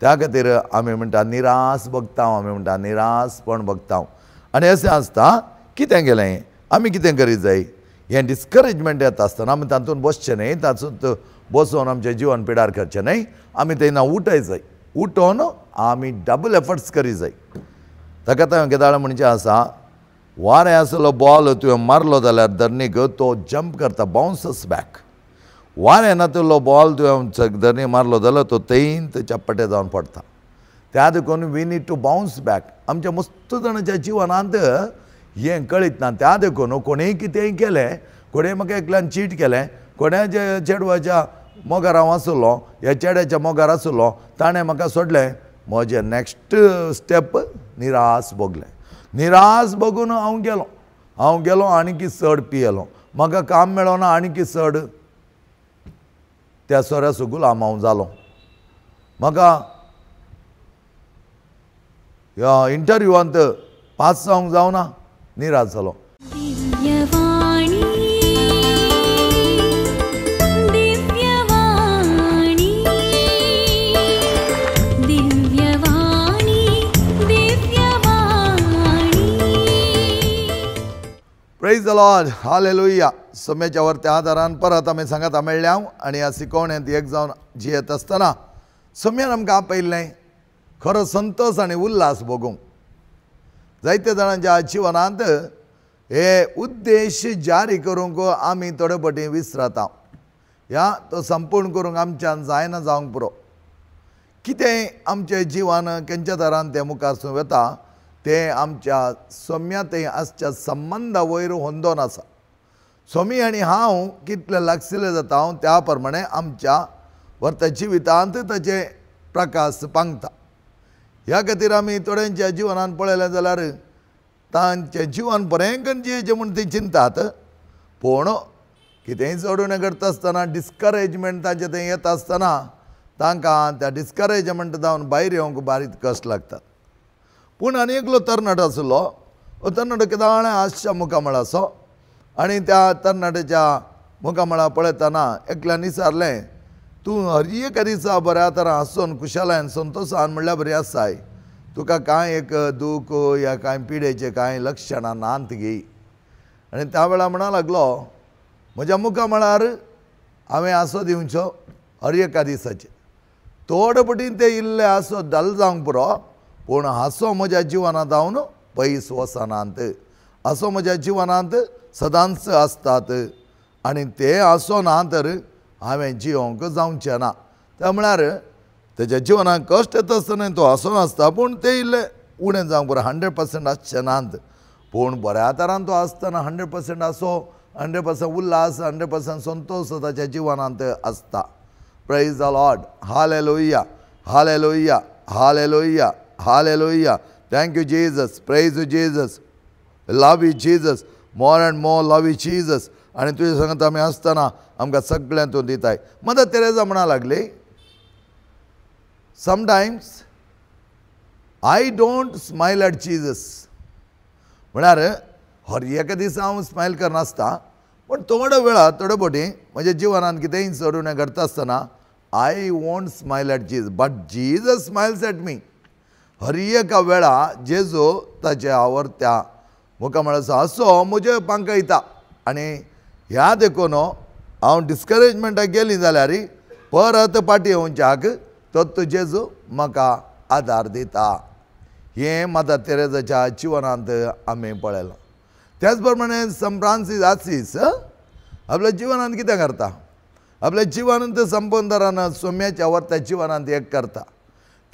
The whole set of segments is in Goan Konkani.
त्या खातीर आमी म्हणटा निरास भोगता, आमी म्हणटा निरासपण भोगता. आनी अशें आसता कितें केलें आमी, कितें करीत जाय, हें डिस्करेजमेंट येता आसतना आमी तातूंत बसचें न्हय, तातूंत बसोवन आमचें जिवन पिडार करचें न्हय. आमी तेन्ना उठय जाय, उठोवन आमी डबल एफर्ट्स करी जाय. ताका हांवें केदाळ म्हणचें आसा, वारें आसलो बॉल तुवें मारलो जाल्यार धरणीक तो जंप करता, बाउन्सस बॅक. वारें नातिल्लो बॉल तुवें धरणी मारलो जाल्यार तो थंयच चप्पटे जावन पडटा. त्या देखून we need to bounce back. आमच्या मस्त जाणांच्या जिवनांत हें कळीत ना. त्या देखून कोणेंय कितेंय केलें, कोणें म्हाका एकल्यान चीट केलें, कोणाच्या चेडवाच्या मोगार हांव आसलो, ह्या चेड्याच्या मोगार आसलो, ताणें म्हाका सोडलें, म्हजें नॅक्स्ट स्टेप निरास भोगलें. निरास भोगून हांव गेलो, हांव गेलो आनीक चड पियेलो, म्हाका काम मेळना, आनीक चड त्या सोऱ्याचो गुलाम हांव जालो. म्हाका ह्या इंटरव्यूवांत पास जावंक जावना, निराश जालो. Praise the Lord, hallelujah. सम्याच्या वरत्या आदारान परत आमी सांगाता मेळ्ळ्या आनी ह्या शिकवणेंत एक जावन जियेत आसतना सम्यान आमकां आपयल्लें खरो संतोश आनी उल्हास भोगूंक. जायते जाणांच्या जिवनांत हे उद्देश जारी करूंक आमी थोडे फावटी विसरता. ह्या तो संपूर्ण करूंक आमच्यान जायना जावंक पुरो. कितें आमचें जिवन खंयच्या तरान तें मुखार वता तें आमच्या सोम्या थंय आसच्या संबंदा वयर होंदोन आसा. सोमी आनी हांव कितले लागशिल्ले जाता हांव त्या प्रमाणे आमच्या वर्ता जिवितांत ताचे प्रकाश पांगता. ह्या खातीर आमी थोड्यांच्या जिवनान पळयलें जाल्यार तांचें जिवन बरें करून जियेचें म्हूण ती चिंतात, पूण कितेंय चडून करता आसतना डिस्करेजमेंट तांचें थंय येता आसतना तांकां त्या डिस्करेजमेंट जावन भायर येवंक बारीक कश्ट लागतात. पूण आनी एकलो तरणाटो आसलो, हो तरणाटो केदाळें हांसच्या मुखामळाचो, आनी त्या तरणाट्याच्या मुखामळा पळयतना एकल्यान विचारलें, तूं हर एका दिसा बऱ्या तरान हांसून खुशालायन संतोशान म्हणल्यार बरी आसाय, तुका कांय एक दूख या कांय पिडेचें कांय लक्षणां नात गी. आनी त्या वेळार म्हणा लागलो, म्हज्या मुखामळार हांवें हांसो दिवचो हर एका दिसाचें, थोडे पटीन ते इल्ले हांसो डल जावंक पुरो, पूण हांसो म्हज्या जिवनांत जावन पयस वचनात, हांसो म्हज्या जिवनांत सदांच आसतात आनी ते हांसो ना तर हांवें जिवंक जावचें ना. त्या म्हळ्यार तेज्या जिवनांत कश्ट येता आसतना तो हांसो नासता, पूण ते इल्ले उणें जावंक पुरो, 100% आसचे नात, पूण बऱ्या तरान तो आसतना 100% हांसो, 100% उल्हास, 100% संतोश ताच्या जिवनांत आसता. Praise the Lord, hallelujah, hallelujah, hallelujah, hallelujah. Thank you Jesus, praise you Jesus, love you Jesus, more and more love you Jesus. आनी तुजे सांगता आमी आसतना आमकां सगळ्यांक तूं दिताय. मदर तेरेजा म्हणा लागली, sometimes I don't smile at Jesus. म्हळ्यार हर एका दिसा हांव स्मायल करनासता, पूण थोड्या वेळार थोडे फावटी म्हज्या जिवनांत कितेंय चडून घडटा आसतना I won't smile at Jesus, but Jesus smiles at me. हर एका वेळा जेजू ताच्या आवडत्या मुखामळाचो हांसो म्हजे पांकयता. आनी ह्या देखून हांव डिस्करेजमेंटाक गेली जाल्यार परत फाटीं येवच्याक तो जेजू म्हाका आदार दिता. हें मदर तेरेजाच्या जिवनांत आमी पळयलां. त्याच प्रमाणे संत फ्रांसीस आसीस आपल्या जिवनांत कितें करता, आपल्या जिवनांत संपंदरान सोम्याच्या वर्त्या जिवनांत एक करता.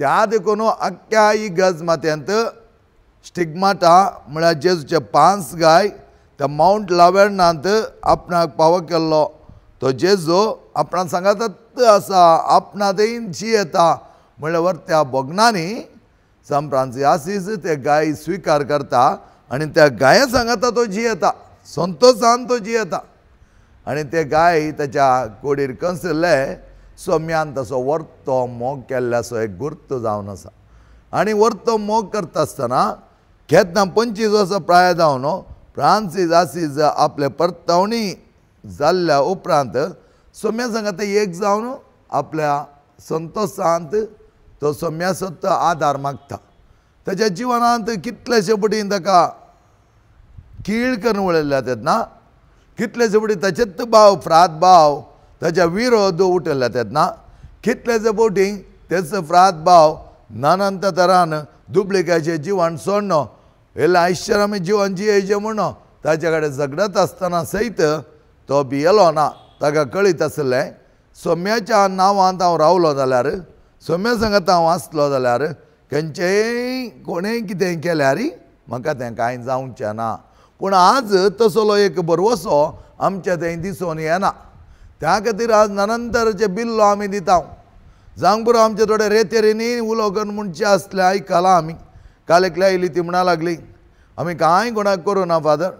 त्या देखून आख्ख्या इगर्ज मात्यांत स्टिग्माटा म्हळ्यार जेजूचे 5 गाय त्या मावंट लावेर्नांत आपणाक पावो केल्लो तो जेजू आपणाक सांगात आसा, आपणा थंय जियेता म्हणल्यार त्या भोगणांनी संत फ्रांसीस आसीस ते गाय स्विकार करता आनी त्या गाये सांगाता तो जियेता, संतोशान तो जियेता. आनी ते गाय ताच्या कोडीर कंसले सोम्यान तसो वर्तो मोग केल्ल्याचो एक गुर्त जावन आसा. आनी वर्तो मोग करता आसतना केन्ना 25 वर्सां प्राय जावन फ्रांसीस आसीस आपले परतवणी जाल्ल्या उपरांत सोम्या सांगाता एक जावन आपल्या संतोशांत तो सोम्यासो आदार मागता. ताच्या जिवनांत कितलेशे पटी ताका कीळ करून वळयल्ल्या तेन्ना, कितलेशे पटी ताचेच भाव फ्रात भाव ताच्या विरोध उठयल्ल्या तेन्ना, कितलेशे पटी तेच फ्रात भाव नानांत तरान दुबळिकाचें जिवन सोडणो येयलें आयश्चरामी जिवन जियेचें म्हणून ताच्या कडेन झगडत आसतना सयत तो भियेलो ना. ताका कळीत आसलें सोम्याच्या नांवांत हांव रावलो जाल्यार, सोम्या सांगात हांव आसलो जाल्यार खंयचेय कोणेय कितें केल्यार म्हाका तें कांय जावचें ना. पूण आज तसलो एक भरवसो आमच्या थंय दिसून येना. त्या खातीर आज नानंतरचे बिल्लो आमी दिता. जावंक पुरो आमचे थोडे रेतेरीनी उलो करून म्हणचे आसले आयकलां आमी. काल एकल्या आयली ती म्हणा लागली आमी कांय कोणाक करूं ना फादर,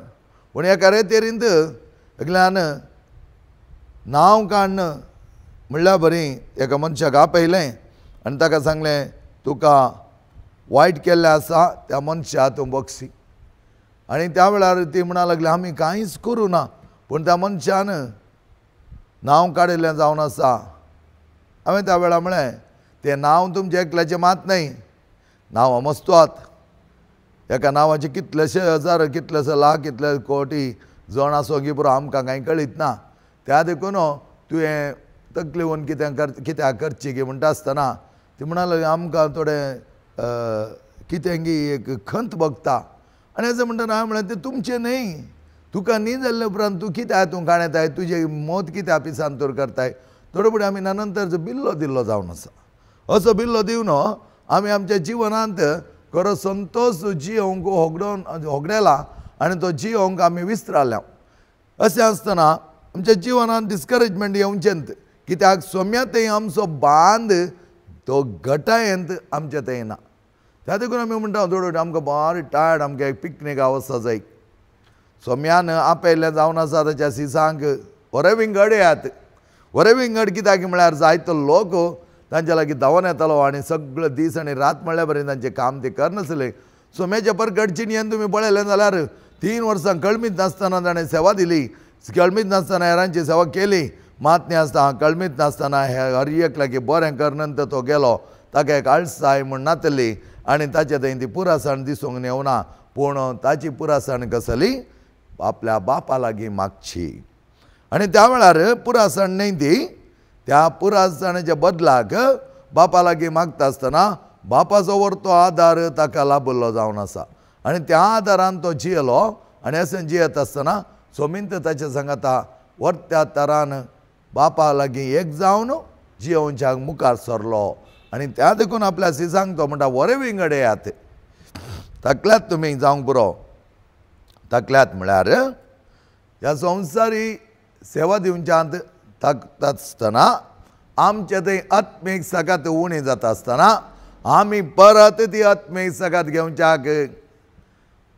पूण एका रेतेरींत एकल्यान नांव काडन म्हणल्यार बरी एका मनशाक आपयलें आनी ताका सांगलें तुका वायट केल्लें आसा त्या मनशा तूं बक्षी. आनी त्या वेळार ती म्हणा लागली आमी कांयच करूं ना, पूण त्या मनशान नांव काडिल्लें जावन आसा. हांवें त्या वेळार म्हळें तें नांव तुमचें एकल्याचें मात न्हय, नांव मस्तवात. एका नांवाचे कितलेशे हजार कितलेशे लाख कितले कोटी जण आसो की पुरो आमकां कांय कळीत ना. त्या देखून तुवें तकली वोन कितें कर कित्याक करची की म्हणटा आसतना ती म्हणा लागली आमकां थोडें कितें की एक खंत भोगता. आनी अशें म्हणटना हांवें म्हळें तें तुमचें न्हय, तुका न्ही जाल्ले उपरांत तूं कित्याक तूं काणयताय, तुजें मत कित्याक पिसांतूर करताय. थोडे फुडें आमी नंतर बिल्लो दिल्लो जावन आसा. असो बिल्लो दिवन आमी आमच्या जिवनांत खरो संतोश जियोंक होगडोवन होगडेला आनी तो जियोंक आमी विसराल्या. अशें आसतना आमच्या जिवनांत डिस्करेजमेंट येवचेंत, कित्याक सोम्या थंय आमचो बांद तो घटायेंत आमच्या थंय ना. त्या देखून आमी म्हणटा थोडो आमकां बारी टायर्ड, आमकां एक पिकनीक आवस्था जाय. सोम्यान आपयल्लें जावन आसा ताच्या सिसांक बरे विंगड येयात. बरे विंगड कित्याक म्हळ्यार जायतो लोक तांच्या लागीं धांवन येतालो आनी सगळो दीस आनी रात म्हळ्यार बरें तांचें काम ते करनासलें. सोम्याच्या परगटचिणयेन तुमी पळयलें जाल्यार 3 वर्सां कळमीत नासतना ताणें सेवा दिली, कळमीत नासतना हेरांची सेवा केली. मात न्ही आसता कळमीत नासतना हे हर एक लागीं बरें कर नंतर तो गेलो. ताका एक आळसाय म्हूण नातली आनी ताचे थंय ती पुरासण दिसूंक येवना, पूण ताची पुरासण कसली आपल्या बापा लागीं मागची. आनी त्या वेळार पुरासण न्हय ती, त्या पुरासणाच्या बदलाक बापा लागीं मागता आसतना बापाचो वरतो आदार ताका लाभिल्लो जावन आसा आनी त्या आदारान तो जियेलो. आनी अशें जियेत आसतना सोमिंत ताच्या सांगाता वरत्या तरान बापा लागीं एक जावन जियोवच्याक मुखार सरलो. आनी त्या देखून आपल्या सिसांक तो म्हणटा बरे विंगड येयात, तकल्यात तुमी जावंक पुरो. तकल्यात म्हळ्यार ह्या संवसारी सेवा दिवच्यांत ताकता आसतना आमचे थंय आत्मीक सगात उणी जाता आसतना आमी परत ती आत्मीक सगात घेवच्याक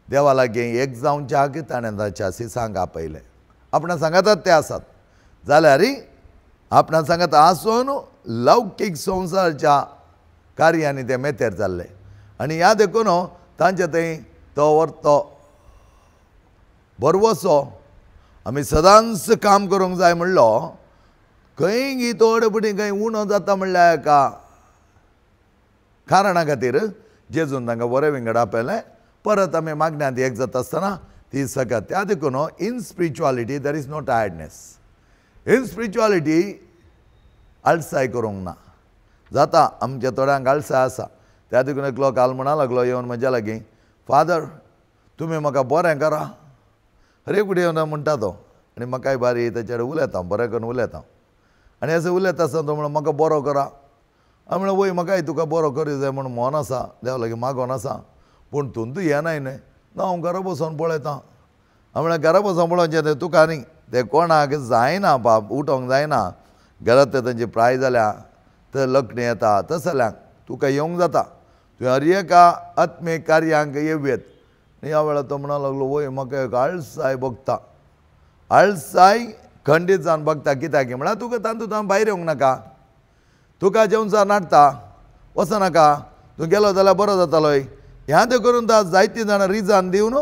देवा लागीं एक जावच्याक ताणें ताच्या सिसांक आपयलें. आपणा सांगातात ते आसात जाल्यार आपणा सांगात आसून लौकीक संवसाराच्या कार्यांनी ते मेतेर जाल्ले. आनी ह्या देखून तांचे थंय तो वरतो भरवसो आमी सदांच काम करूंक जाय म्हणलो खंय गी थोडे फुडें खंय उणो जाता म्हणल्यार एका कारणा खातीर जेजून तांकां बरें विंगड आपयलें. परत आमी मागण्यांत एक जाता आसतना ती सगळ्यात त्या देखून in spirituality there is no tiredness. In spirituality आळसाय करूंक ना जाता. आमच्या थोड्यांक आळसाय आसा. त्या देखून एकलो काल म्हणा लागलो येवन म्हज्या लागीं, फादर तुमी म्हाका बरें करा. हरे कुडे येवन म्हणटा तो आनी म्हाकाय बारी ताचे कडेन उलयता, बरें करून उलयता. आनी अशें उलयता आसतना तो म्हणलो म्हाका बरो करा. हांवें म्हणलें वय म्हाकाय तुका बरो करी जाय म्हूण मन आसा, देवा लागीं मागोन आसा, पूण तूं तूं येनाय न्हय. ना हांव घरा बसोन पळयता. हांवें म्हणलें घरा बसोन पळोवचें तें तुका न्ही, तें कोणाक जायना बाब, उठोंक जायना, घरांत ते तांची प्राय जाल्या तर लग्न येता तस जाल्यार तुका येवंक जाता, तुवें हर एका आत्मीक कार्यांक येवयेत. आनी ह्या वेळार तो म्हणूंक लागलो वय म्हाका एक आळसाय भोगता, आळसाय खंडीत जावन भोगता. कित्याक म्हळ्यार तुका तातूंत भायर येवंक नाका, तुका जेवणसार नाडटा वचनाका, तूं गेलो जाल्यार बरो जातालोय. ह्या तें करून जायतीं जाणां रिजान दिवन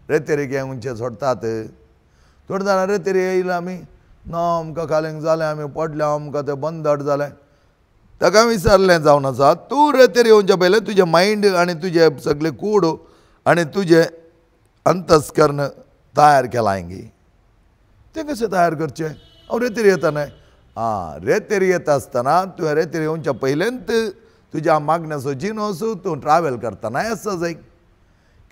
रेतेरीक येवचें सोडटात. थोडीं जाणां रेतेरी येयले आमी ना आमकां कालेंक जालें, आमी पडले, आमकां तें बंदट जालें. ताका विचारलें जावन आसा तूं रेतेर येवच्या पयलें तुजें मायंड आनी तुजें सगळें कूड आनी तुजें अंतस्कर्ण तयार केलां हांगी. तें कशें तयार करचें? हांव रेतेर येता न्हय. आं, रेतेर येता आसतना तुवें रेतेर येवच्या पयलेंत तुज्या मागण्याचो जिनोस तूं ट्रॅवल करतनाय आसता जाय.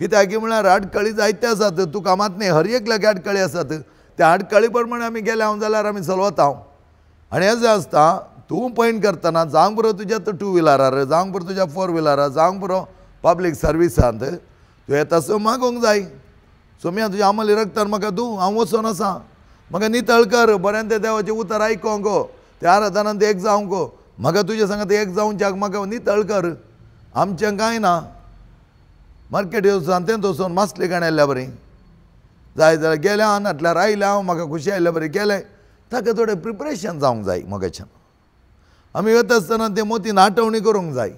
कित्याक म्हळ्यार आडखळी जायते आसात, तुका मात न्ही हर एकल्याक आडखळी आसात. त्या आडखळी प्रमाणे आमी गेले हांव जाल्यार आमी चलवता. आनी हें जें आसता तूं पयण करतना जावंक पुरो तुज्या टू व्हिलरार, जावंक पुरो तुज्या फोर व्हिलरार, जावंक पुरो पब्लीक सर्विसांत तुवें तसो मागूंक जाय. सोम्या तुज्या आमली रक्तान म्हाका दू, हांव वचोन आसा, म्हाका नितळ कर, बरें तें देवाचें उतर आयकोंक, त्या आराधनांत एक जावंक, म्हाका तुज्या सांगात एक जावच्याक म्हाका नितळ कर. आमचें कांय ना, मार्केट सांतेंत वचून मासली काण आयिल्ल्या बरी जाय जाल्यार गेलें हांव, नाटल्यार आयलें हांव, म्हाका खुशी आयिल्ल्या बरी गेलें. ताका थोडें प्रिपरेशन जावंक जाय. मगाच्यान आमी वता आसतना तें मोतीन आठवणी करूंक जाय.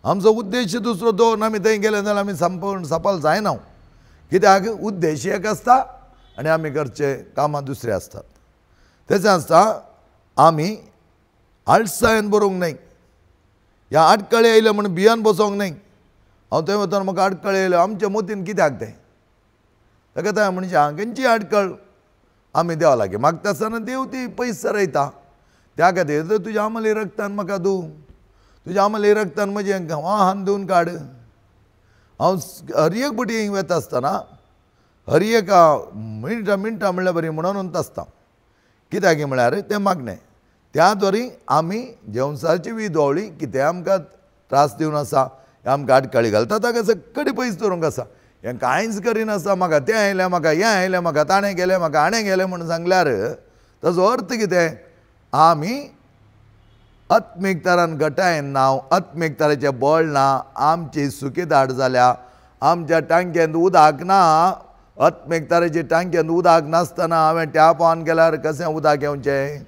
आमचो उद्देश दुसरो दवरून आमी थंय गेले जाल्यार आमी संपूर्ण सफल जायना. कित्याक उद्देश एक आसता आनी आमी करचे कामां दुसरे आसतात. तेचें आसता आमी आळसायेन बरोवंक न्हय, ह्या आडखळी आयल्यो म्हूण भियान बसोंक न्हय. हांव थंय वतना म्हाका आडखळी आयल्यो, आमच्या मोतीन कित्याक तें? ताका थंय म्हणजे खंयची आडखळ आमी देवा लागीं मागता आसतना देव ती पयस सरयता. त्या खातीर तर तुज्या आमली रक्तान म्हाका दू, तुज्या आमली रक्तान म्हजें वाहन दिवन काड. हांव हर एक पटी वता आसतना हर एका मिनटां मिनटां म्हणल्यार बरी म्हणून आसता. कित्याक म्हळ्यार तें मागणें. त्या द्वारी आमी जेवसाची विदोवळी कितें आमकां त्रास दिवन आसा, आमकां आडखळी घालता, ताका सगळी पयस दवरूंक आसा. हें कांयच करिनासता, म्हाका तें आयलें, म्हाका हें आयलें, म्हाका ताणें गेलें, म्हाका हाणें गेलें म्हूण सांगल्यार ताजो अर्थ कितें? आमी आत्मीक तरान घटायन ना, आत्मीक तराचें बळ ना, आमची सुकी दाट जाल्या, आमच्या टांकयेंत उदक ना. आत्मीक तराचे टांकयेंत उदक नासतना हांवें टॅप ऑन केल्यार कशें उदक येवचें?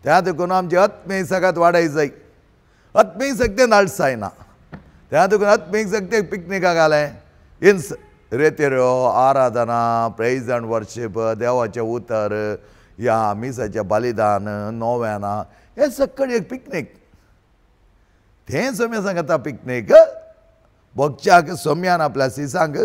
त्या देखून आमची आत्मीक सगळ्यात वाडय जाय. आत्मीक शक्तीन आळसायना, त्या देखून आत्मीक शक्तीक पिकनिकाक घालें इन्स रेतेऱ्यो, आराधना, प्रेज अँड वर्शीप, देवाचें उतर, ह्या मिसाचें बलिदान, नोव्याना, हें सगळें एक पिकनीक. तें सोम्या सांगता पिकनीक बगच्याक सोम्यान आपल्या सिसांक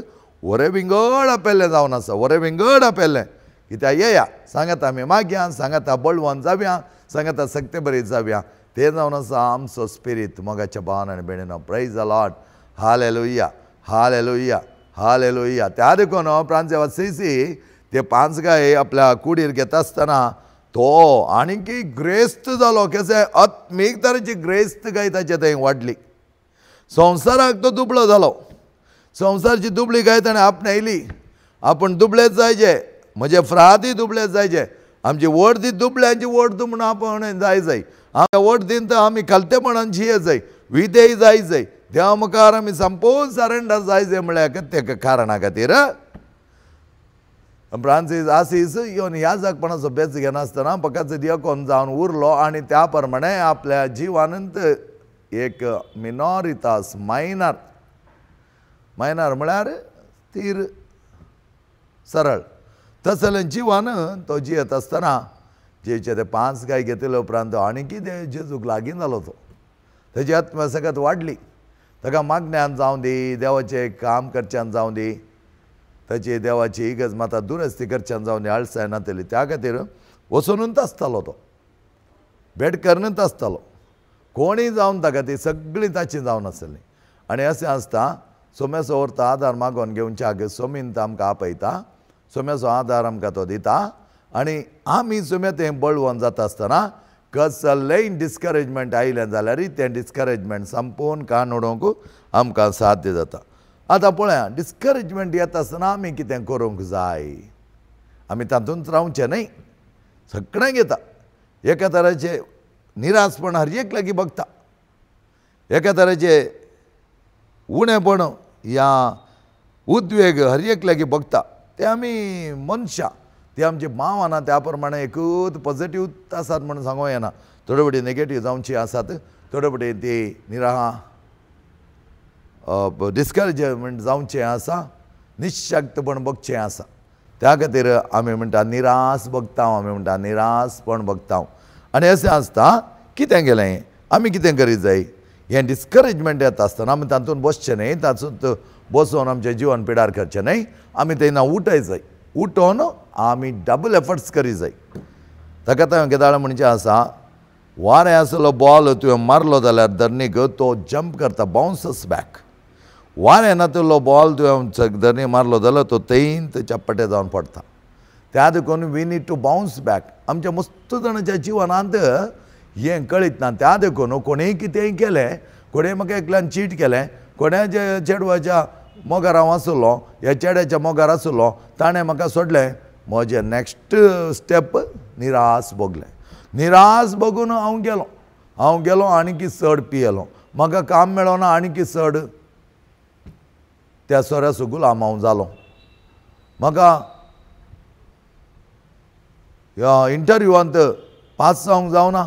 वरे विंगड आपयल्लें जावन आसा, वरे विंगड आपयल्लें. कित्याक येया सांगता आमी मागया, सांगता बळवंत जावया, सांगता सक्ते बरी जावया. तें जावन आसा आमचो स्पिरीत मोगाच्या भावान आनी भयणीनो. Praise the Lord, hallelujah, hallelujah, hallelujah. त्या देखून प्रांत सीसी ते पांच गाय आपल्या कुडीर घेता आसतना तो आनीकी ग्रेस्त जालो. कशें आत्मीक तरेची ग्रेस्त गाय ताचे थंय वाडली. संवसाराक तो दुबळो जालो. संवसारची दुबळी गाय ताणें आपणायली. आपूण दुबळेच जायचे, म्हजे फ्रादूय दुबळेच जायचे, आमची वड ती दुबळ्यांची वड तूं म्हणून आपूण जाय जाय. आमच्या वड दिन तर आमी खालतेपणान जिये जाय, विधेय जाय जाय, देवा मुखार आमी संपूर्ण सरेंडर जाय जाय म्हळ्यार त्या कारणा खातीर फ्रांसीस आसीस येवन ह्या जागपणाचो बेच घेनासतना फकत दियकोन जावन उरलो आनी त्या प्रमाणे आपल्या जिवानंत एक मिनॉरितास मायनर, मायनर म्हळ्यार थीर सरळ तसलें जिवान तो जियेत आसतना जेचे ते पांच गाय घेतले उपरांत आनी कितें जेजूक लागीं जालो तो. तेजी आत्मसकत वाडली. ताका मागण्यान जावं दी, देवाचें काम करच्यान जावं दी, ताची देवाची इगर्ज माता दुरस्ती करच्यान जावं दी, आळसाय नातली. त्या खातीर वचोनूच आसतालो तो, भेट करनूच आसतालो. कोणीय जावन ताका ती सगळीं ताची जावन आसली. आनी अशें आसता सोम्याचो अर्थ आदार मागोवन घेवच्याक सोमीन तो आमकां आपयता, सोम्याचो आदार आमकां तो दिता. आनी आमी सोम्या तें बळवंत जाता आसतना कसलेंय डिस्करेजमेंट आयलें जाल्यार तें डिस्करेजमेंट संपोवन कान उडोवंक आमकां साध्य जाता. आतां पळया, डिस्करेजमेंट येता आसतना आमी कितें करूंक जाय? आमी तातूंत रावचें न्हय. सगळ्यांक येता एका तरेचें निरासपण हर एक लागीं बगता, एका तरेचें उणेपण या उद्वेग हर एक लागीं बगता. ते आमी मनशां, ती आमची भावना त्या प्रमाणे एकूच पॉझिटीव आसात म्हणून सांगूं येना. थोडे फावटी नेगेटीव जावची आसात, थोडे फावटी ती निरा डिस्करेजमेंट जावचें आसा, निशक्तपण बगचें आसा. त्या खातीर आमी म्हणटा निरास बगता, आमी म्हणटा निरासपण बगता. आनी अशें आसता कितें केलें आमी कितें करीत जाय हें डिस्करेजमेंट येता आसतना आमी तातूंत बसचें न्हय, तातूंत बसोवन आमचें जिवन पिडार करचें न्हय. आमी तेन्ना उठय जाय, उठोवन आमी डबल एफर्ट्स करी जाय. ताका हांवें केदाळ म्हणचें आसा, वारें आसलो बॉल तुवें मारलो जाल्यार धरणीक तो जंप करता, बाउन्सस बॅक. वारें नातिल्लो बॉल तुवें धरणी मारलो जाल्यार तो थंयत चप्पटे जावन पडटा. त्या देखून we need to bounce back. आमच्या मस्त जाणांच्या जिवनांत हें कळीत ना. त्या देखून कोणेय कितेंय केलें, कोणेय म्हाका एकल्यान चीट केलें, कोणाच्या चेडवाच्या मोगार हांव आसलो, ह्या चेड्याच्या मोगार आसलो, ताणें म्हाका सोडलें, म्हजें नॅक्स्ट स्टेप निरास भोगलें. निरास भोगून हांव गेलो, हांव गेलो आनीक चड पियेलो, म्हाका काम मेळना, आनीक चड त्या सोऱ्याचो गुलाम हांव जालो. म्हाका ह्या इंटरव्यूवांत पास जावंक जावना,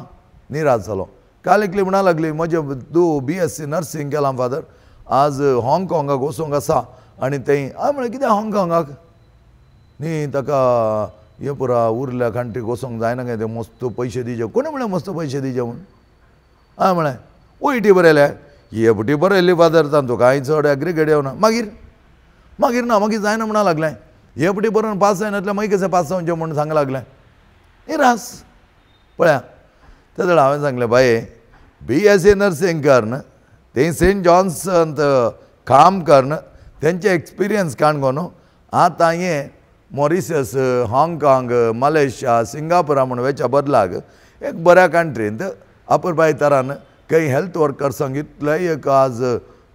निराश जालो. काल एकली म्हणा लागली, म्हजें दू BSc nursing केलां फादर, आज हाँगकाँगाक वचूंक आसा आनी थंय. हांवें म्हणलें कितें हाँगकाँगाक? न्ही ताका हें पुरा उरल्या कंट्रीक वचूंक जायना काय, तें मस्त पयशे दिवचे. कोणें म्हणलें मस्त पयशे दिवचे म्हूण? हांवें म्हणलें OET बरयल्या, EFT बरयल्ली फादर, तांतूं कांय चड एग्रीगेट येवना. मागीर मागीर ना, मागीर जायना म्हणा लागलें. EFT बरोवन पास जायनातल्यार मागीर कशें पास जावचें म्हूण सांग लागलें. निरास पळया. ते जाल्यार हांवें सांगलें, बाये BSc nursing करन थंय सेंट जॉन्सांत काम करन तेंचे एक्सपिरियन्स काणकोण आतां हें मॉरिशस, हाँगकाँग, मलेशिया, सिंगापुरा म्हूण वयच्या बदलाक एक बऱ्या कंट्रींत अपुरबाय तरान खंय हेल्थ वर्कर्सांक इतलें एक आज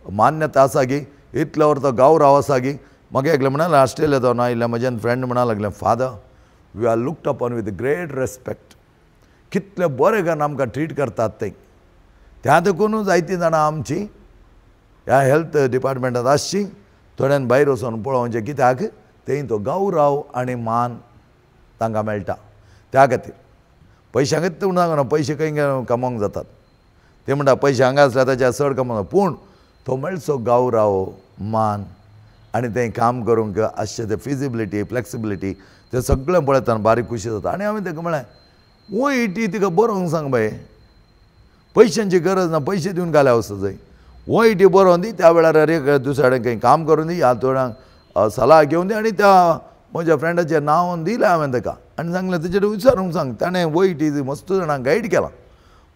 मान्यता आसा की, इतलो तो गौरव आसा की. म्हाका एकलें म्हणालें ऑस्ट्रेलिया जावन आयिल्लें म्हजें फ्रेंड म्हणा लागलें, father we are looked upon with great respect, कितले बरें करून आमकां ट्रीट करतात ते. त्या देखून जायतीं जाणां आमची ह्या हेल्थ डिपार्टमेंटांत आसची, थोड्यान भायर वचून पळोवचें, कित्याक थंय तो गौरव आनी मान तांकां मेळटा. त्या खातीर पयशांकच म्हूण सांगना, पयशे खंय कमोवंक जातात, ते म्हणटा पयशे हांगा आसल्यार ताच्या चड कमोवंक, पूण तो मेळचो गौरव मान आनी तें काम करूंक आसचें तें फिजिबिलिटी, फ्लेक्सिबिलिटी तें सगळें पळयतना बारीक खुशी जाता. आनी हांवें ताका म्हळें OET तिका बरोवंक सांग बाये, पयशांची गरज ना, पयशे दिवन घाल्या वचत जाय. OET बरोवन दी, त्या वेळार एक दुसऱ्या कडेन खंय काम करून दी, ह्या थोड्यांक सलाह घेवन दी. आनी त्या म्हज्या फ्रेंडाचें नांव दिलें हांवें ताका आनी सांगलें तेजे विचारूंक सांग. ताणें OET मस्त जाणांक गायड केलां,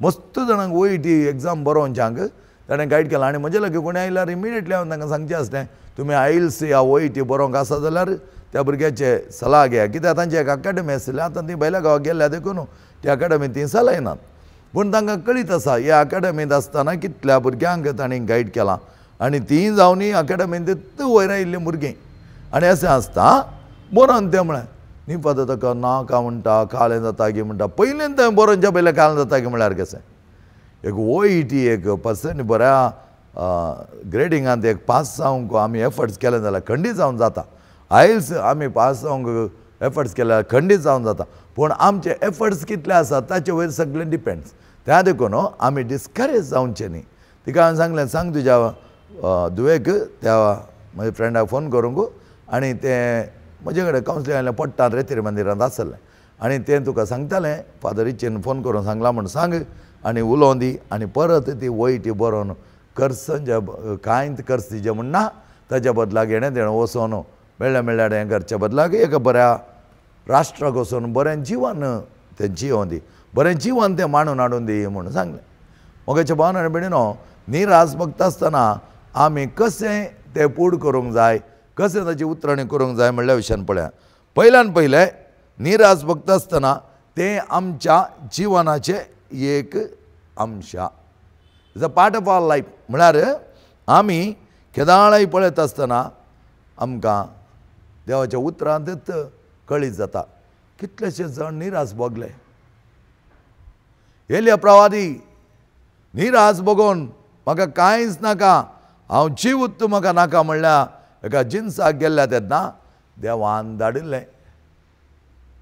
मस्त जाणांक OET exam बरोवच्यांक ताणें गायड केलां. आनी म्हजे लागीं कोणी आयल्यार इमिडिएटली हांवें तांकां सांगचें आसलें, तुमी आयल्स या OET बरोवंक आसा जाल्यार त्या भुरग्याचे सलाह घेया, कित्याक तांची एक अकाडमी आसली, आतां ती भायल्या गांवाक गेल्ल्या देखून ती अकाडमी ती चलयनात, पूण तांकां कळीत आसा ह्या अकाडमींत आसतना कितल्या भुरग्यांक तांणी गायड केलां आनी ती जावनूय अकाडमींत वयर आयिल्लीं भुरगीं. आनी अशें आसता बरोवन तें म्हळें न्ही फादर ताका नाका म्हणटा, कालें जाता की म्हणटा, पयलीं तें बरोवच्या पयलें कालें जाता की म्हळ्यार कशें? एक OET एक पर्संट बऱ्या ग्रेडिंगांत एक पास जावंक आमी एफर्ट्स केले जाल्यार खंडीत जावन जाता. आयल्स आमी पास जावंक एफर्ट्स केले जाल्यार खंडीत जावन जाता, पूण आमचे एफर्ट्स कितले आसात ताचे वयर सगळें डिपेंड्स. त्या देखून आमी डिस्करेज जावचें न्ही. तिका हांवें सांगलें, सांग तुज्या धुवेक, त्या म्हज्या फ्रेंडाक फोन करूंक, आनी तें म्हजे कडेन कावन्सिलिंग आयलें पडटा रेतीर मंदिरांत आसलें, आनी तें तुका सांगतालें फादर इच्छेन फोन करून सांगलां म्हूण सांग आनी उलोवन दी. आनी परत ती OET बरोवन करसंज कांयच कर्स दिजें म्हूण ना, ताच्या बदलाक हेणें तेणें वचोन मेळ्ळ्या मेळ्ळ्या हें करच्या बदलाक एका बऱ्या राष्ट्राक वचोन बरें जिवन तें जियोन दी, बरें जिवन तें मांडून हाडून दी म्हूण सांगलें. मोगाच्या भावान आनी भयणीनो, निराश भोगता आसतना आमी कशें तें पूड करूंक जाय, कशें ताची उतरणी करूंक जाय म्हणल्या विशयान पळया. पयल्यान पयलें निराश भोगता आसतना तें आमच्या जिवनाचें एक अंश, it's a part of our life. म्हळ्यार आमी केदाळाय पळयत आसतना आमकां देवाच्या उतरांतच कळीत जाता. कितलेशे जाण निराश भोगले. एलिया प्रवादी निराश भोगोवन म्हाका कांयच नाका, हांव जीव म्हाका नाका म्हणल्यार एका जिनसाक गेल्ल्या तेन्ना देवान धाडिल्लें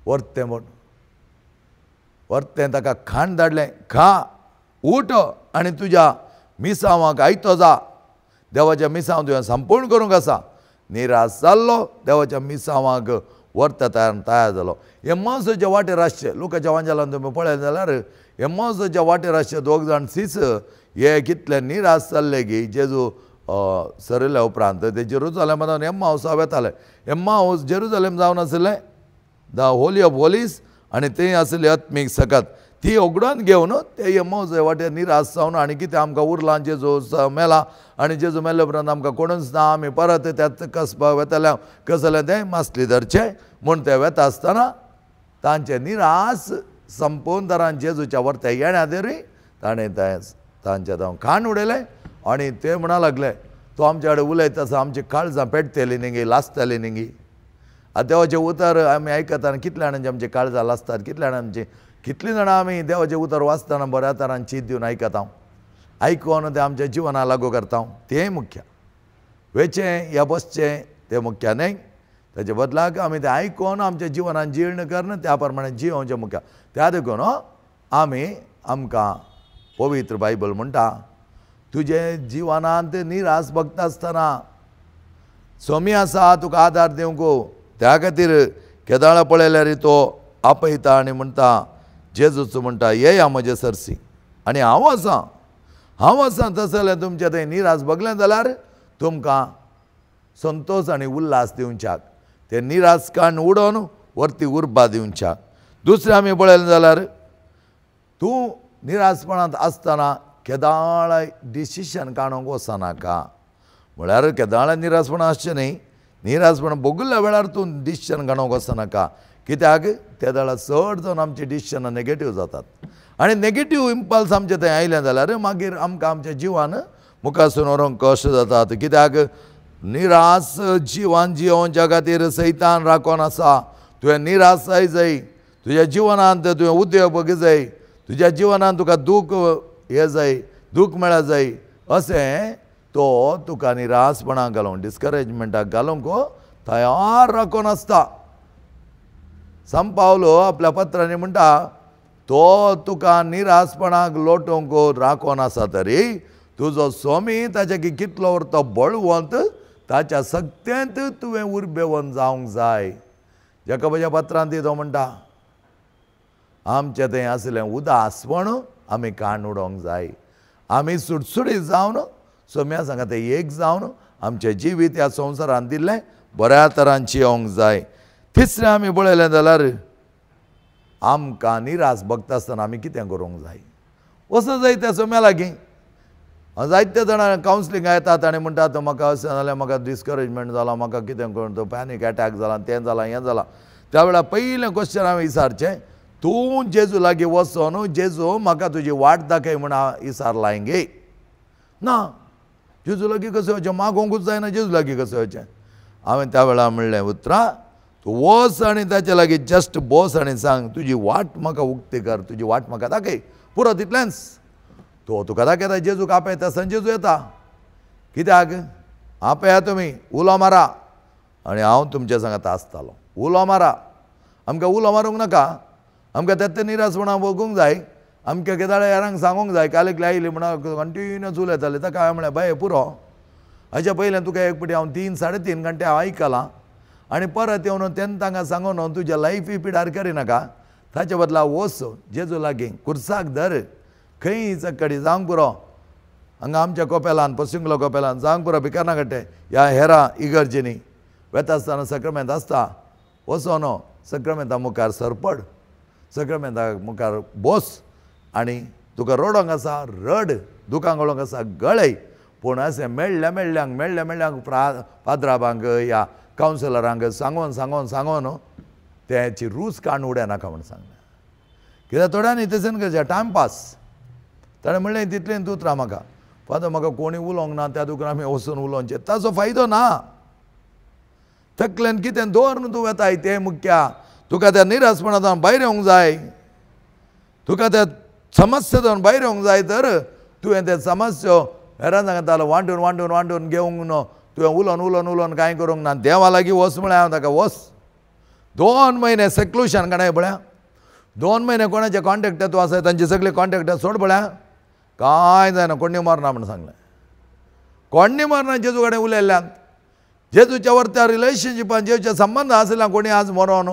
वर्तें म्हूण, वर्तें ताका खाण धाडलें, खा उठ आनी तुज्या मिसांवाक आयतो जा, देवाच्या मिसांव तुवें संपूर्ण करूंक आसा. निराश जाल्लो देवाच्या मिसांवाक वर्त तयार जालो. हे मांसाच्या वाटेर आसचे लोकांच्या वांजालान तुमी पळयलें जाल्यार एम्मावसाच्या वाटेर आसचे दोग जाण सीस हे कितले निराश जाल्ले की जेजू सरिल्ल्या उपरांत ते जेरुजलेमांत एम्मावसा वेताले. एम्मावस जेरुजलेम जावन आशिल्लें the Holi of Holies आनी थंय आशिल्ली आत्मीक सकत ती उगडून घेवन ते एम्मावसा वाटेर निराश जावन आनी कितें आमकां उरलां, जेजू मेला आनी जेजू मेल्ल्या उपरांत आमकां कोणूच ना, आमी परत त्याच कसपाक वेताले, कसलें तें मासली धरचें म्हूण ते वेता आसतना तांचे निराश संपूर्ण तरान जेजूच्या वर्त्या येण्या तरी ताणें तांच्या जावन खाण उडयलें आनी ते म्हणा लागले तो आमच्या कडेन उलयता आसा, आमची काळजां पेटतली न्ही, लासतली न्ही. आतां देवाचें उतर आमी आयकता आनी कितल्या जाणांची आमची काळजां लासतात, कितल्या जाणांची कितलीं जाणां आमी देवाचें उतर वाचतना बऱ्या तरान चीत दिवन आयकता, आयकून तें आमच्या जिवनाक लागू करता. तें मुख्य वेचें या बसचें तें मुख्य न्हय, ताचे बदलाक आमी तें आयकून आमच्या जिवनान जीर्ण करून त्या प्रमाणे जियोवचें मुख्य. त्या देखून आमी आमकां पवित्र बायबल म्हणटा तुजें जिवनांत निराश भोगता आसतना स्वामी आसा तुका आदार दिवंक. त्या खातीर केदाळा पळयल्यार तो आपयता आनी म्हणटा जेजूच म्हणटा येया म्हजे सरसी आनी हांव आसा, हांव आसा. तशें जाल्यार तुमचें थंय निराश भोगलें जाल्यार तुमकां संतोश आनी उल्हास दिवच्याक, ते निराश काण उडोवन वरती उर्बा दिवच्याक. दुसरें आमी पळयलें जाल्यार तूं निराशपणांत आसतना केदाळाय डिसिशन काडूंक वचनाका. म्हळ्यार केदाळाय निराशपण आसचें न्ही, निराशपण भोगिल्ल्या वेळार तूं डिसिशन काडूंक वचनाका. कित्याक त्या वेळार चड जावन आमची डिसिशनां नेगेटीव जातात आनी नेगेटीव इम्पल्स आमचे थंय आयलें जाल्यार मागीर आमकां आमच्या जिवान मुखासून व्हरूंक कश्ट जातात. कित्याक निराश जिवान जियोवच्या खातीर सैतान राखोन आसा. तुवें निराश जाय जाय, तुज्या जिवनांत तुवें उद्योग बगी जाय, तुज्या जिवनांत तुका दूख हें जाय, दूख मेळा जाय, अशें तो तुका निराशपणाक घालूंक डिस्करेजमेंटाक घालूंक तयार राखोन आसता. सांत पावलो आपल्या पत्रांनी म्हणटा तो तुका निराशपणाक लोटूंक राखोन आसा तरी तुजो स्वामी ताच्या कितलो उरता बळवंत ताच्या सक्तेंत तुवें उर्बेवन जावंक जाय. जाकोबाच्या पत्रांत तो म्हणटा आमचें थंय आसलें उदासपण आमी काण उडोवंक जाय, आमी सुटसुटीत जावन सोम्या सांगता एक जावन आमचें जिवीत ह्या संवसारान दिल्लें बऱ्या तरान जियोंक जाय. तिसरें आमी पळयलें जाल्यार आमकां निराश भोगता आसतना आमी कितें करूंक जाय, वचूंक जाय त्या सोम्या लागीं. जायते जाणां कावन्सिलिंगाक येतात आनी म्हणटात म्हाका अशें जालें, म्हाका डिस्करेजमेंट जाला, म्हाका कितें करून तो पॅनीक एटॅक जाला, तें जालां, हें जालां. त्या वेळार पयलें क्वेश्चन हांवें विचारचें, तूं जेजू लागीं वचोन जेजू म्हाका तुजी वाट दाखय म्हूण विचारलां गे ना, जेजू लागीं कशें वचचें, मागोवंकूच जायना, जेजू लागीं कशें वचचें. हांवें त्या वेळार म्हणलें उतरां तूं वच आनी ताचे लागीं जस्ट बस आनी सांग तुजी वाट म्हाका उक्ती कर, तुजी वाट म्हाका दाखय, पुरो तितलेंच. तो तुका दाखयता, जेजूक आपयता आसतना जेजू येता. कित्याक आपया तुमी उलो मारा आनी हांव तुमच्या सांगात आसतालो. उलो मारा, आमकां उलो मारूंक नाका, आमकां तें निराशपणां भोगूंक जाय, आमकां केदाळे हेरांक सांगूंक जाय. काल एकली आयली म्हणून कंटिन्यूस उलयताले, ताका हांवें म्हणलें बाये पुरो, हाच्या पयलें तुका एक पटी हांव 3 साडे 3 घंटे हांव आयकलां आनी परत येवन तेन्ना तांकां सांगून तुज्या लायफी पिडार करिनाका, ताचे बदला वच जेजू लागीं कुर्साक धर, खंय चक्कडी जावंक पुरो, हांगा आमच्या कोपेलान पसिंगलो कोपेलान जावंक पुरो, भिकाना कट्टे ह्या हेरा इगर्जींनी वेता आसतना सक्रमेंत आसता, वचोन सक्रमेंता मुखार सरपड, सक्रमेंता मुखार बस आनी तुका रडोंक आसा रड, दुकां गळोंक आसा गळय, पूण अशें मेळ्ळ्या मेळ्ळ्यांक मेळ्ळ्या मेळ्ळ्यांक पाद्राबांक या कावन्सिलरांक सांगोन सांगोन सांगोन तेची रूच काण उडय नाका म्हूण सांगलें. कित्याक थोड्यांनी तशें करचें टायमपास. ताणें म्हणलें तितलें उतरां म्हाका फादर म्हाका कोणी उलोवंक ना, त्या दुकान आमी वचून उलोवचें, ताचो फायदो ना. तकलेन कितें दवरून तूं वेताय तें मुख्य, तुका त्या निराशपणांतल्यान भायर येवंक जाय, तुका त्या समस्येंतल्यान भायर येवंक जाय. तर तुवें त्या समस्यो हेरां सांगतालो वांटून वांटून वांटून घेवंक न्हू, तुवें उलोवन उलोवन उलोवन कांय करूंक ना. देवा लागीं वच म्हळ्यार हांव ताका वच, 2 म्हयने सेक्लुशन काडय पळया, 2 म्हयने कोणाचे कॉन्टेक्ट तूं आसा तांचे सगळे कॉन्टेक्ट सोड पळया, कांय जायना, कोण्णी मारना म्हूण सांगलें, कोण्णी मारना. जेजू कडेन उलयल्ल्यान जेजूच्या वरत्या रिलेशनशिपान जेजूच्या संबंद आशिल्ल्या कोणी आज मरोन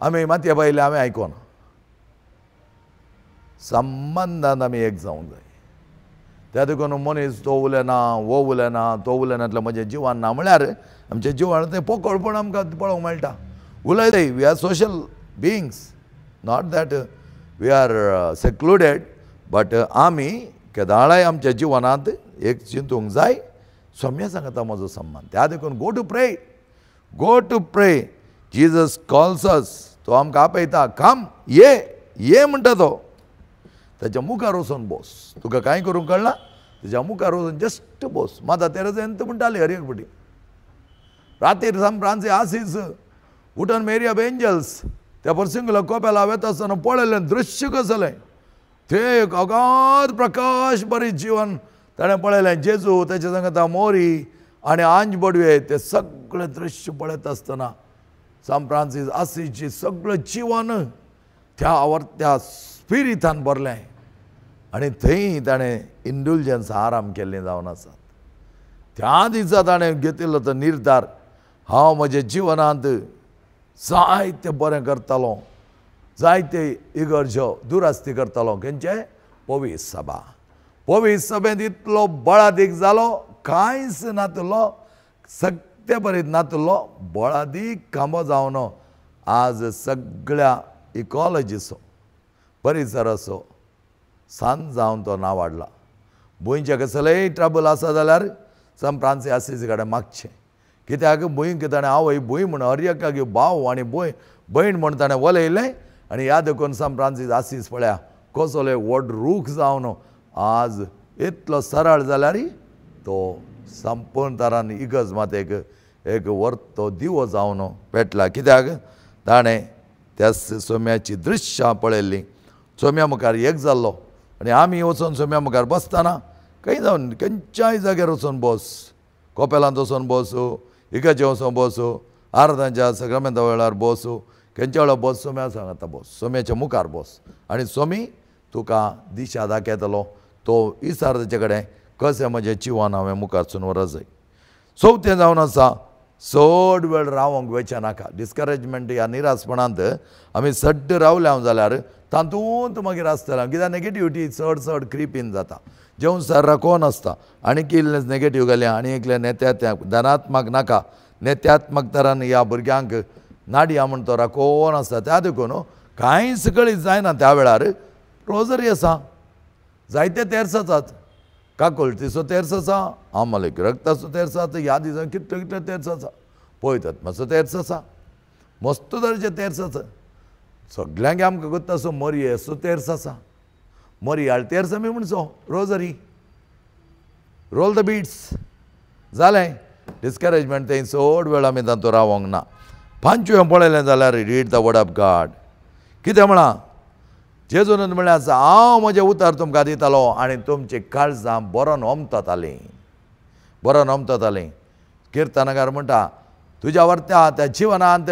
आमी मातये पयले आमी आयकोना. संबंदान आमी एक जावंक जाय. त्या देखून मनीस तो उलयना वो उलयना तो उलयना म्हजें जिवान ना म्हळ्यार आमच्या जिवान तें पोकळपण आमकां पळोवंक मेळटा. उलयताय, we are social beings, not that we are secluded, but आमी केदाळाय आमच्या जिवनांत एक चिंतूंक जाय सोम्या सांगता म्हजो सम्मान. त्या देखून go to pray, go to pray. Jesus calls us, तो आमकां आपयता, काम ये ये म्हणटा तो. ताच्या मुखार वचून बोस, तुका कांय करूंक कळना, ताच्या मुखार वचून जस्ट बोस. माता तेरेजा एंत म्हणटाली हर एक पटी रातीर सान फ्रांसीस आसीस उठून मेरी ऑफ एंजल्स त्या पर्सिंगुला कोपेला वेता आसतना पळयलें दृश्य कसलें तें, एक अगाध प्रकाश बरी जिवन ताणें पळयलें. जेजू ताच्या सांगता मोरी आनी आंज बडवे ते सगळें दृश्य पळयता आसतना सान फ्रांसीस आसीची सगळें जिवन त्या आवडत्या स्पिरितान भरलें आनी थंय ताणें इंडुलजन्स आराम केल्लें जावन आसात. त्या दिसा ताणें घेतिल्लो तो निर्धार, हांव म्हज्या जिवनांत जायतें बरें करतालो, जायते इगर्जो दुरास्ती करतालो. खंयचे पवीस सभा, पवीस सभेंत इतलो बळादीक जालो, कांयच नातलो, सगळे बरें नातलो, बळादीक खांबो जावन आज सगळ्या इकॉलॉजीचो परिसराचो सांज जावन तो नांव वाडला. भुंयचे कसलेय ट्रबल आसा जाल्यार सान फ्रांसीस आसीसी कडेन मागचें, कित्याक भूंयक ताणें आवय भूंय म्हूण हर एकाक भाव आनी भूंय भयण म्हूण ताणें वलयलें. आनी ह्या देखून सान फ्रांसीस आसीस पळया कसलो एक व्हड रूख जावन आज इतलो सरळ जाल्यार तो संपूर्ण तरान इगर्ज मात एक एक वर्तो दिवो जावन पेटला. कित्याक ताणें त्या सोम्याची दृश्यां पळयल्लीं, सोम्या मुखार एक जाल्लो. आनी आमी वचून सोम्या मुखार बसतना खंय जावन खंयच्याय जाग्यार वचून बस, कोपेलांत वचून बसूं, इगर्जे वचून बसूं, आराधनाच्या सग्रामेंता वेळार बसूं, खंयच्या वेळार बस, सोम्या सांगता बस, सोम्याच्या मुखार बस आनी सोमी तुका दिशा दाखयतलो. तो इसार ताचे कडेन कशें म्हजें जिवन हांवें मुखारसून व्हरत जाय. चवथें जावन आसा चड वेळ रावंक वयचें नाका. डिस्करेजमेंट ह्या निरासपणांत आमी सड्ड रावले जाल्यार तातूंत मागीर आसतलें, कित्याक नेगेटिविटी चड चड क्रिपीन जाता. जेवण सर राखोन आसता आनी इल्लें नेगेटीव घालें आनी एकलें नेत्या धनात्मक नाका, नेत्यात्मक तरान ह्या भुरग्यांक नाडया म्हण तो राखोन आसता. त्या देखून कांयच कळीत जायना. त्या वेळार रोजरी आसा, जायते तेर्स आसात, काकुळटीचो तेर्स आसा, आमलेक रक्ताचो तेर्स आसा, ह्या दिसान कितले कितले तेर्स आसा, पयतात्माचो तेर्स आसा, मस्त तरेचे तेर्स आसा. सगल्यांक आमकां गोत्ता असो मरयेचो तेर्स आसा, मरयाळ तेर्स आमी म्हणचो रोजरी, रोल the beads जालें. डिस्करेजमेंट थंय चड वेळ आमी तातूंत रावोंक ना. पांचवें पळयलें जाल्यार read the word of God. कितें म्हळां जेजून म्हळ्यार आसा, हांव म्हजें उतर तुमकां दितालो आनी तुमची काळजां बरोन ओमततालीं, बरोन ओमततालीं. किर्तनकार म्हणटा तुज्या वर्त्या त्या जिवनांत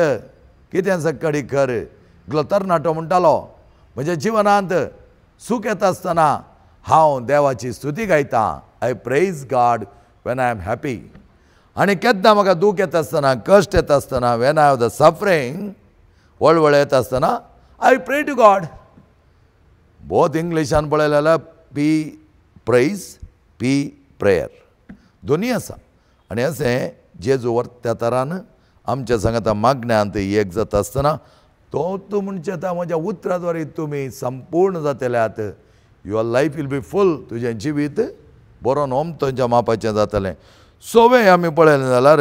कितें सकडी कर. एकलो तरणाटो म्हणटालो म्हज्या जिवनांत सूख येता आसतना हांव देवाची स्तुती गायतां, I praise God when I am happy. आनी केन्ना म्हाका दूख येता आसतना, कश्ट येता आसतना, when I have the suffering, वळवळ येता आसतना I pray to God. Both इंग्लिशान पळयलें जाल्यार पी प्रेज पी प्रेयर दोनी आसा. आनी अशें जेजू वर्त्या तरान आमच्या सांगता मागण्यांत एक जाता आसतना तो तूं म्हणचे आतां म्हज्या उतरा द्वारे तुमी संपूर्ण जातल्यात. Your life will be full, तुजें जिवीत बरोवन ओमतोंच्या मापाचें जातलें. सवें आमी पळयलें जाल्यार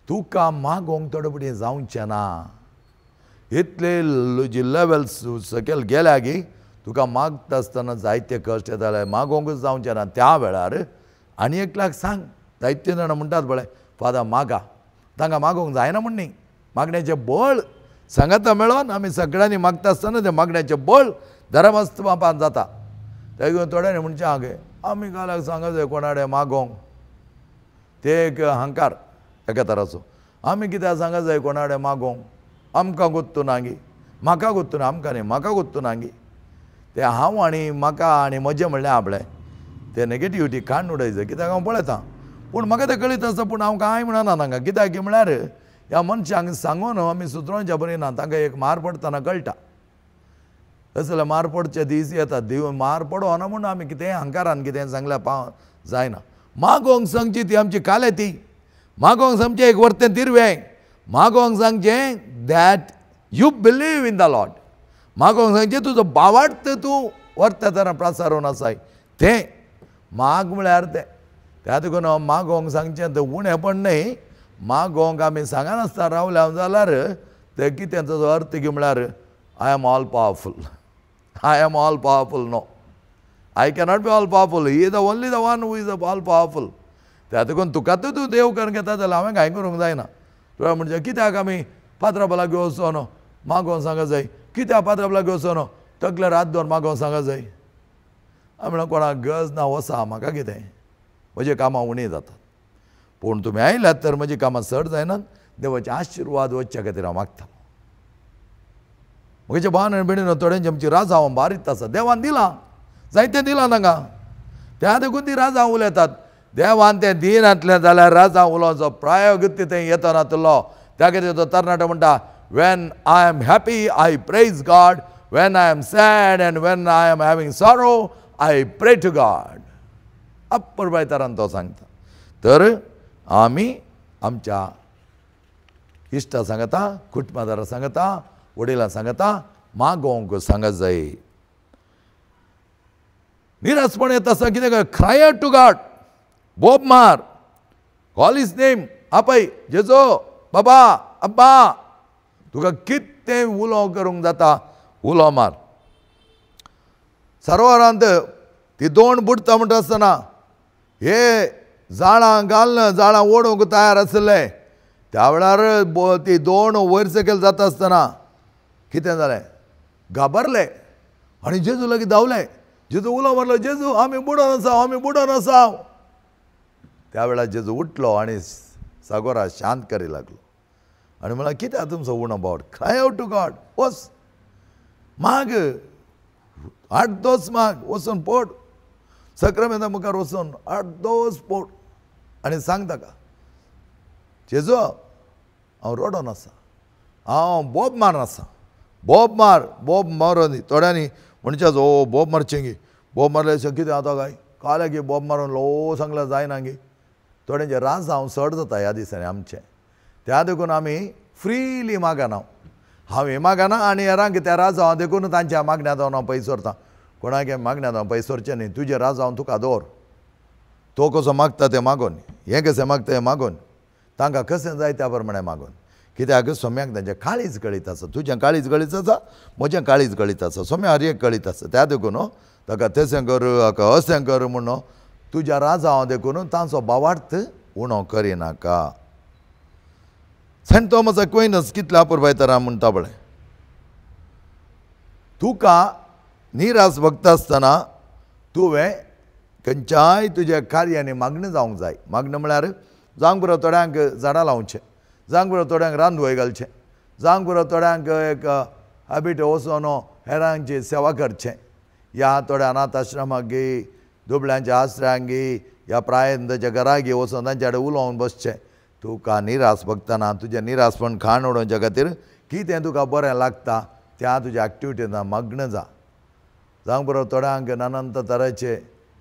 तुका मागोवंक थोडे फुडें जावचें ना, इतले जी लेवल्स सकयल गेल्या की तुका मागता आसतना जायते कश्ट येताले, मागोवंकूच जावचें ना. त्या वेळार आनी एकल्याक सांग, जायते जाणां म्हणटात पळय फादर मागा, तांकां मागोवंक जायना म्हण न्ही, मागण्याचें बळ सांगाता मेळोन आमी सगळ्यांनी मागता आसतना तें मागण्याचें बळ धर्मस्त मापान जाता. ते घेवन थोड्यांनी म्हणचें आगे आमी कालाक सांगा जाय कोणाडे मागोवंक, ते एक हंकार एका तराचो, आमी कित्याक सांगा जाय कोणाडे मागोवंक, आमकां गोत्तू नागी, म्हाका गोत्तू ना, आमकां न्ही म्हाका गोत्तू नागी. ते हांव आनी म्हाका आनी म्हजें म्हणलें आपलें ते नेगेटिविटी काडून उडयचें. कित्याक हांव पळयतां पूण म्हाका तें कळीत आसता, पूण हांव कांय म्हणना तांकां. कित्याक की म्हळ्यार ह्या मनशांक सांगून आमी सुदरोवच्या बरी ना, तांकां एक मार पडटना कळटा. तशें जाल्यार मार पडचे दीस येता. देव मार पडो ना म्हणून आमी कितें हंकारान कितें सांगल्यार पाव जायना. मागोंक सांगची ती आमची कालेती, मागोंक सांगचें एक वर्तें तिरवें, मागोंक सांगचें that you believe in the Lord, मागोंक सांगचें तुजो बावार्थ तूं वर्ते तरा प्रसारून आसाय तें माग म्हळ्यार तें. त्या देखून मागोंक सांगचें तें उणेपण न्हय. मागोंक आमी सांगनासतना रावल्या जाल्यार तें कितें ताचो अर्थ की म्हळ्यार I am all powerful, I am all powerful. No, I cannot be all powerful. He is the only the one who is all powerful. त्या देखून तुका तूं देव करून घेता जाल्यार हांवें कांय करूंक जायना. तुवें म्हणजे कित्याक आमी पात्रां लागीं वचोन मागोवंक सांगा जाय, कित्याक पात्रां लागीं वचोन तकलेर हात दवर मागोवंक सांगा जाय. हांवें म्हणलें कोणाक गरज ना, वसा, म्हाका कितें, म्हजी कामां उणी जातात. पूण तुमी आयल्यात तर म्हजी कामां चड जायनात. देवाचे आशिर्वाद वचच्या खातीर हांव मागता. म्हजे भावान आनी भयणीनो, थोड्यांची आमची राजांव बारीत आसा. देवान दिलां, जायतें दिलां तांकां, त्या देखून ती राजांव उलयतात. देवान तें दिनातलें जाल्यार राजांव उलोवचो प्रयोग थंय येता नातलो. त्या खातीर तो तरणाटो म्हणटा, when I am happy I praise God, when I am sad and when I am having sorrow I pray to God. अप्परबाय तरान तो सांगता. तर आमी आमच्या इश्टा सांगता, कुटुंबादारा सांगता, वडिलां सांगता, मागोवंक सांगत जाय. निराशपण येता आसतना कितें कर, क्राय आउट टू गॉड, बोब मार, कॉल his name, आपय जेजो, बाबा, अब्बा, तुका कितें उलो करूंक जाता उलो मार. सरोवरांत ती दोण बुडटा म्हणटा आसतना हे जाळां घालून जाळां ओडूंक तयार आसले. त्या वेळार ती दोण वयर सकयल जाता आसतना कितें जालें, घाबरले आनी जेजू लागीं धांवले. जेजू उलो मारलो, जेजू आमी बुडोन आसा, आमी बुडोन आसा. त्या वेळार जेजू उठलो आनी सागोरा शांत करी लागलो आनी म्हणल्यार कित्याक तुमचो उणो बोट, क्राय आउट टू गॉड, वच माग, आठ दोस माग, वचून पोट सक्रामेंता मुखार वचून आठ दोस पोट आनी सांग ताका, जेजू हांव रडोन आसा, हांव बोब मार आसा, बोब मार, बोब मारून. थोड्यांनी म्हणचे ओ बोब मारचें गी, बोब मारल्यार कितें जाता काय, काल्याक गी बोब मारून लो सांगल्यार जायना गी. थोड्यांचे राजांव चड जाता ह्या दिसांनी आमचें. त्या देखून आमी फ्रिली मागना, हांव हें मागना आनी हेरांक त्या राजांव देखून तांच्या मागण्यांत हांव पयस व्हरता. कोणाक मागण्यांत हांव पयस व्हरचें न्ही. तुजें राजांव तुका दवर, तो कसो मागता तें मागून, हें कशें मागता हें मागून, तांकां कशें जाय त्या प्रमाणें मागून. कित्याक सोम्याक तांचें काळीज कळीत आसा, तुजें काळीज कळीत आसा, म्हजें काळीज कळीत आसा, सोम्या हर एक कळीत आसा. त्या देखून ताका तशें कर, हाका अशें कर म्हणून तुज्या राजांव देखून तांचो भावार्थ उणो करिनाका. सेंट थॉमस अक्वाइनस कितल्या अपुरबाय तरा म्हणटा पळय, तुका निराश भक्त आसतना तुवें खंयच्याय तुज्या कार्यांनी मागणें जावंक जाय. मागणें म्हळ्यार जावंक पुरो थोड्यांक झाडां लावचें, जावंक पुरो थोड्यांक रांदवय घालचें, जावंक पुरो थोड्यांक एक हॅबिट वचोन हेरांची सेवा करचें, ह्या थोड्या अनाथ आश्रमाक गी, दुबळ्यांच्या आश्रयांक गी, ह्या प्रायंताच्या घराक गी वचोन तांच्या कडेन उलोवन बसचें. तुका निराश भोगतना तुजें निराशपण खाण उडोवच्या खातीर कितें तुका बरें लागता त्या तुज्या एक्टिविटीन मग्न जा. जावंक पुरो थोड्यांक नानांत तरेचे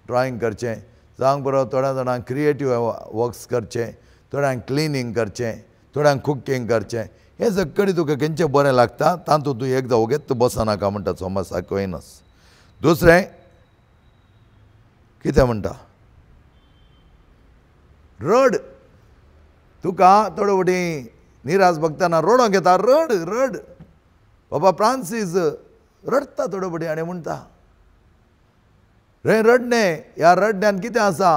ड्रॉइंग करचें, जावंक पुरो थोड्या जाणांक क्रिएटीव वर्क्स करचें, थोड्यांक क्लिनींग करचें, थोड्यांक कुकींग करचें. हें सगळें तुका खंयचें बरें लागता तातूंत तूं एकदां वगेत बसनाका म्हणटा थॉमस अक्वाइनस. दुसरें कितें म्हणटा, रड. तुका थोडे फावटी निराश भोगतना रडोंक येता, रड रड. बाबा फ्रांसीस रडटा थोडे फावटी आनी म्हणटा, रे रडणें, ह्या रडण्यान कितें आसा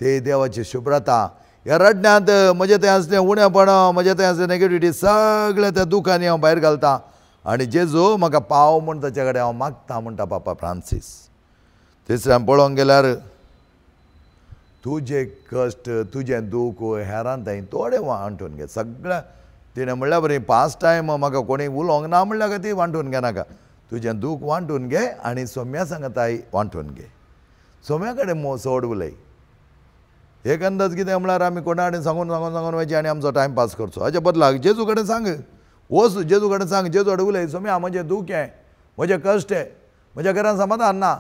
ते देवाची शुभ्रता. ह्या रडण्यांत म्हजें थंय आसलें उणेपण, म्हजें थंय आसलें नेगेटिविटी, सगळें त्या दुखांनी हांव भायर घालता आनी जेजू म्हाका पाव म्हूण ताचे कडेन हांव मागता म्हणटा पापा फ्रांसीस. तिसऱ्यान पळोवंक गेल्यार तुजे कश्ट, तुजें दूख हेरान थंय थोडें वांटून घे. सगळें तिणें म्हणल्यार बरी पास टायम म्हाका कोणी उलोवंक ना म्हणल्यार खातीर वांटून घेनाका. तुजें दूख वांटून घे आनी सोम्या सांगताय वांटून घे. सोम्या कडेन चड उलय. एक अंदाज कितें म्हळ्यार आमी कोणा कडेन सांगून सांगून सांगून वयचें आनी आमचो टायम पास करचो. हाचे बदलाक जेजू कडेन सांग, वच जेजू कडेन सांग, जेजू कडेन उलय, सोम्या म्हजें दूख हें, म्हजें कश्ट म्हज्या घरान समाधान ना,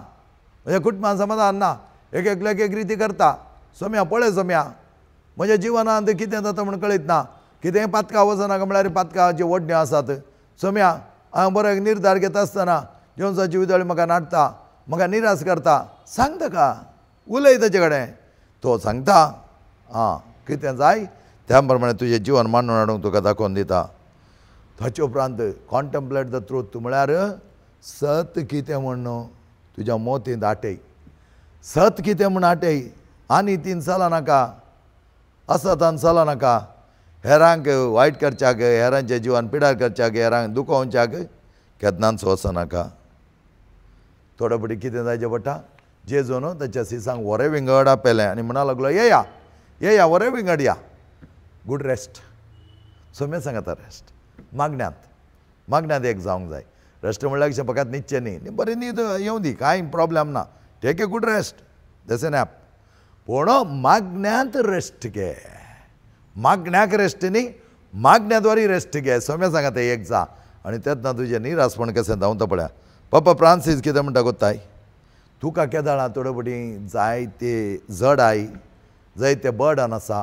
म्हज्या कुटुंबान समाधान ना, एक एकल्याक एक रिती करता. सोम्या पळय सोम्या म्हज्या जिवनांत कितें जाता म्हूण कळीत ना, कितेंय पातकां वचनाका म्हळ्यार पातकांच्यो ओडण्यो आसात. सोम्या हांव बरो एक निर्धार घेता आसतना जेवणाची विदळी म्हाका नाडटा, म्हाका निराश करता. सांग ताका, उलय ताचे कडेन, तो सांगता आं कितें जाय त्या प्रमाणे तुजें जिवन मांडून हाडूंक तुका दाखोवन दिता. ताचे उपरांत कॉन्टम्पलेट the truth म्हळ्यार सत कितें म्हण तुज्या मोतींत आटय, सत कितें म्हूण आटय आनी तीन चला नाका, असतान चला नाका, हेरांक वायट करच्याक, हेरांचें जिवन पिडार करच्याक, हेरांक दुखोवच्याक केन्नाच वचनाका. थोडे फावटी कितें जायचें पडटा, जेजून ताच्या सिसांक वरे विंगड आपयलें आनी म्हणा लागलो येया येया वरे विंगड या. गुड रेस्ट सोम्या सांगता, रेस्ट मागण्यांत, मागण्यांत एक जावंक जाय. रेस्ट म्हणल्यार कशें फकत न्हिदचें न्ही, बरें न्हीद येवं दी, कांय प्रोब्लेम ना, take a good rest, that's a nap. पूण मागण्यांत रेस्ट घे, मागण्याक रेस्ट न्ही, मागण्या द्वारे रेस्ट घे. सोम्या सांगता एक जा आनी तेन्ना तुजें निरासपण कशें धांवता पळया. पप्पा फ्रांसीस कितें म्हणटा कोत्ताय, तुका केदळां थोडे फावटी जायते जडाय, जायते बर्डन आसा,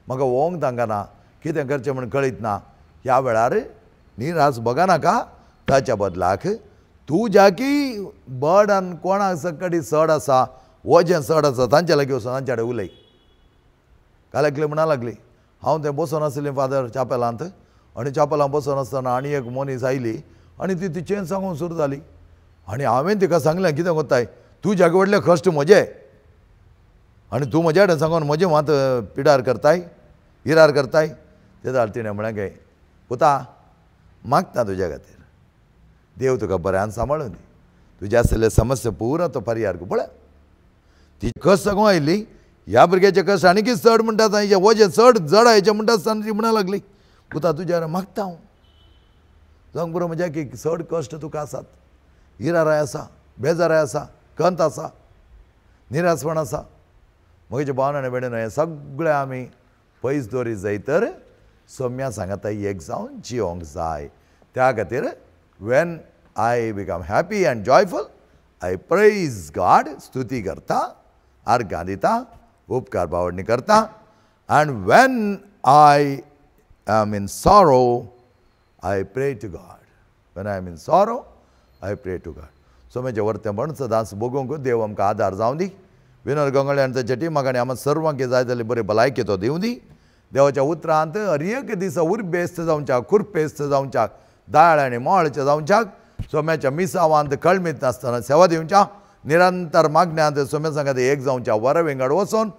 म्हाका वोंक तांकां कितें करचें म्हूण कळीत ना, ह्या वेळार निरास बगनाका, ताच्या बदलाक तुज्या की बर्डन कोणाक सकडी चड आसा, वजें चड आसा तांच्या लागीं वचून तांच्या कडेन उलय. काल एकली म्हणा लागली, हांव थंय बसून आशिल्लें फादर चापेलांत, आनी चापेलांत बसून आसतना आनी एक मनीस आयली आनी ती तिचें सांगूंक सुरू जाली आनी हांवें तिका सांगलें कितें कोत्ताय, तुज्या व्हडले कश्ट म्हजे आनी तूं म्हज्या कडेन सांगून म्हजें मात पिडार करताय, इरार करताय. ते जाल्यार तिणें म्हळें काय पुता मागता तुज्या खातीर, देव तुका बऱ्यान सांबाळून दी, तुज्या आशिल्ले समस्या पुरा तो परिहार पळय. ती कश्ट सांगूंक आयिल्ली, ह्या भुरग्याचे कश्ट आनीकय चड म्हणटा आसतना, वजें चड जड आयचें म्हणटा आसतना ती म्हणा लागली पुता तुज्या मागता हांव, जावंक पुरो म्हज्या की चड कश्ट तुका आसात, इराराय आसा, बेजाराय आसा, कंत आसा, निरासपण आसा. म्हजे भावन आनी भयणीन हें सगळें आमी पयस दवरीत जाय तर सोम्या सांगाता एक जावन जियोंक जाय. त्या खातीर when I become happy and joyful I praise God, स्तुती करता, आर्गां दिता, उपकार बावडणी करता. And when I am in sorrow I pray to God, when I am in sorrow I pray to God. सोम्याचें वर्तेंपण सदांच भोगूंक देव आमकां आदार जावं दी. विनोद गंगळे आनी ताच्या टिमाक आनी आमकां सर्वांक जाय जाल्यार बरी भलायकी तो दिवं दी. देवाच्या उतरांत हर एक दिसा उर्बेस्त जावच्याक, कुरपेस्त जावच्याक, दाळ आनी मोळचें जावच्याक, सोम्याच्या मिसावांत कळमीत नासतना सेवा दिवच्या, निरंतर मागण्यांत सोम्या सांगाता एक जावच्या, वरा विंगड वचोन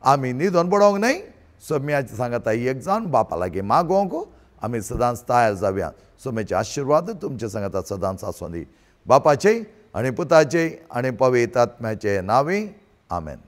आमी न्हिदोन पडोवंक न्हय, सोम्याच्या सांगाता एक जावन बापा लागीं मागोवंक आमी सदांच तयार जावया. सोम्याचे आशिर्वाद तुमचे सांगाता सदांच आसूं दी. बापाचे आनी पुताचे आनी पवित्र आत्म्याचे नांवी आमेन.